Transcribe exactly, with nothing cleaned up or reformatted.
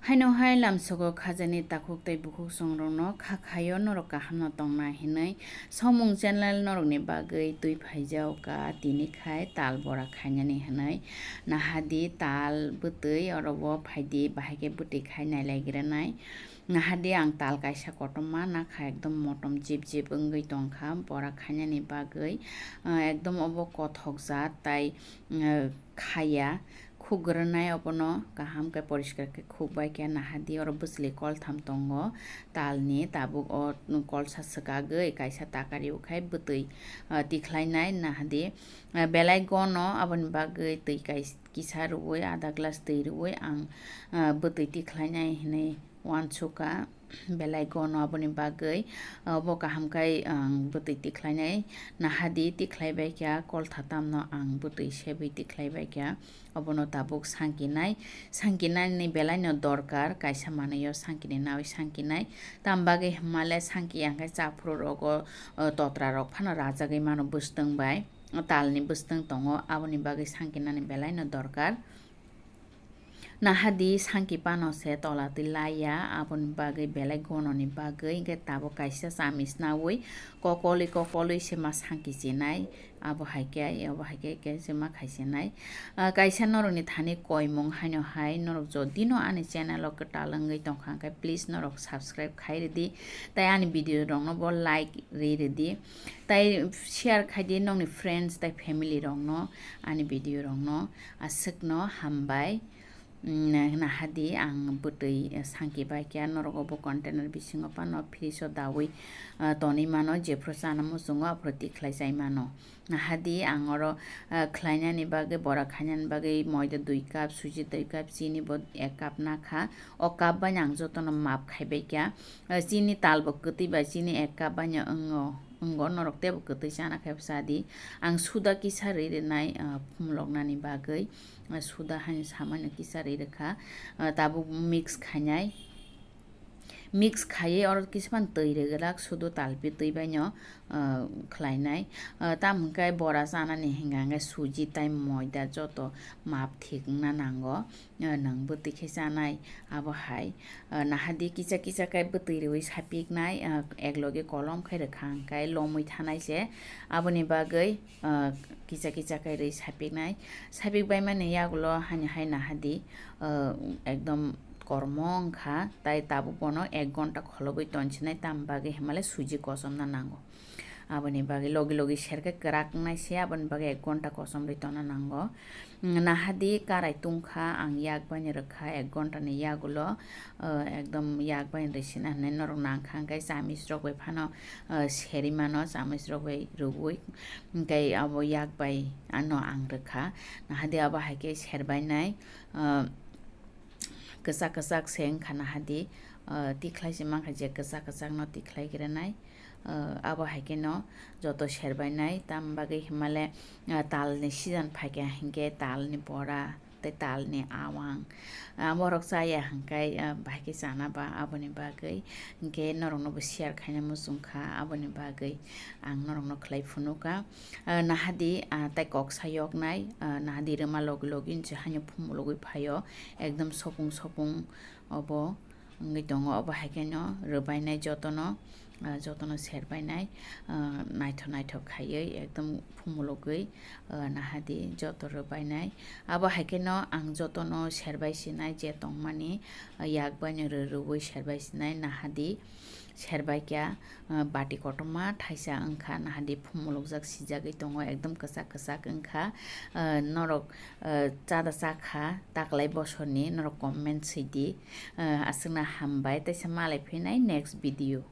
Haino hai lamsogo khajani takhuk tei bukhuk songrokno kha khaio norok kahamno tongna hinwi. Somung channel norokni bagwi twi phaijaoka tini khai tal bora khainani hinwi. Nahadi tal bwtwi oro bo phaidi bahai khe bwtwi khai nailaigra nai. Nahadi ang tal kaisa kotorma nakha ekdom motom jip jip wngwi tongkha bora khainani bagwi. Ah, ekdom obo kothok jat tai, ah, khaya. Khuk rwnai obono kaham khe poriskar khe khuk bai khe nahadi oro bwchwlwi koltham tongo talni tabuk o kolsa swkagwi kaisa takari ukhai bwtwi, ah, tikhlainai nahadi, ah, belai gono aboni bagwi twi kais-, kisa rwui ada glass twi rwui ang, ah, bwtwi tikhlainai hinwi uansukha belai gono aboni bagwi, ah, obo kaham khai ang bwtwi tikhlainai nahadi tikhlai bai kha koltha tamno ang bwtwi sebwi tikhlai bai kha obono tabuk sangkinai sangkinani belai no dorkar kaisa manwi o sangkini nawi sangkinai tam bagwi hwnmale sangki yang khe chaphuru rogo, ah, totra rok phano rajagwi mano bwswtwng bai talni bwswtwng tongo aboni bagwi sangkinani belai no dorkar. Nahadi sangki pano se tola twi laiya, aboni bagwi belai gononi bagwi, hinkhe tabuk kaisa chamich naui kokolwi kokolwi se ma sangki chinai, abo hai khe, abo hai khe, khe se ma khai chinai. Ah, kaisa norokni thani koimung haino hai, norok jodino ani channel o kwtal wngwi tongkha, hinkhe please norok subscribe khai rwdi, tei ani video rokno bo like ri rwdi, tei share khai di nokni friends tei family rokno ani video rokno. Aswkno hambai. Mm, nahadi ang bwtwi, eh, sangki bai khe norok obo container bisingo phano fridge o daui, ah, tonwi mano, jephru chana muchungo aphuru tikhlai chai mano. Nahadi ang oro, ah, khlainani bagwi, bora khainani bagwi moida dui cup, suji dui cup, chini bo ek cup nakha. O cup bai ang jotono map khai bai kha. Ah, chini tal bo kwtwi bai chini ek cup bai no wngo, wngo norok teibo kwtwi chana khe bwsa di. Ang suda kisa ri rwnai, ah, phumuloknani bagwi. Ah, suda haino samano kisa ri rwkha. Ah, tabuk mix khainai. Mix khaiwi oro kisa phano twi rwgwlak sudu talpi twi baino, ah, khlainai. Ah, tamo hwnkhe bora chanani hinkha hwnkhe suji tei moida joto map thik wngna nango. Ah, nwng bwtwi khe chanai abo hai. Ah, nahadi kisa kisa khe bwtwi rwui sapiknai, ah, eklogi kolom khe rwkha hwnkhe lomwi thanai se. Aboni bagwi, ah, kisa kisa khe rwi sapiknai. Sapik baimani yagulo hani hai nahadi, ah, ekdom kormo wngkha, tai tabuk bono ek gonta kholobwi tonsinai, tam bagwi himale suji kochomna nango. Aboni bagwi logi logi serkhe kwrak wngnai se, aboni bagwi ek gonta kochomrwi tongna nango. Mm, nahadi karai tungkha, ang yak baino rwkha ek gontani yagulo, ah, ekdom yak baino rwsina hinwi norok nangkha, hwnkhe chamich rok bai phano, ah, serwi mano, chamich rok bai rwui, hwnkhe abo yak bai ano ang rwkha. Nahadi abo hai khe serbainai, ah, kwchak kwchak se wngkha nahadi, ah, tikhlai se mankha je kwchak kwchak no tikhlai granai, ah, abo hai khe no joto serbainai, tam bagwi himale, ah, tal ni season phaikha hinkhe tal ni bora tei tal ni awang, ah, borok chaya hinkhe, ah, bahai khe chana ba aboni bagwi hinkhe norok no bo share khaina muchungkha aboni bagwi ang norok no khlai phunukha. Ah, nahadi, ah, tei kok sa yoknai, ah, nahadi rwma logi logi hinwi haino phumulogwi phaio, ekdom sopung sopung obo wngwi tongo, obo hai kheno rwbainai jotono, ah, jotono serbainai, ah, naithok naithok khaiwi ekdom phumulogwi, ah, nahadi joto rwbainai. Abo hai kheno ang jotono serbai sinai je tongmani, ah, yak baino rw-, rwui serbai sinai nahadi. Serbai kha, ah, bati kotorma thaisa wngkha, nahadi phumulukjak sijagwi tongo, ekdom kwchak kwchak wngkha. Ah, norok, ah, chada chakha taklai bosorni, norok comment sidi. Ah, aswkna hambai, teisa malai phinai next video.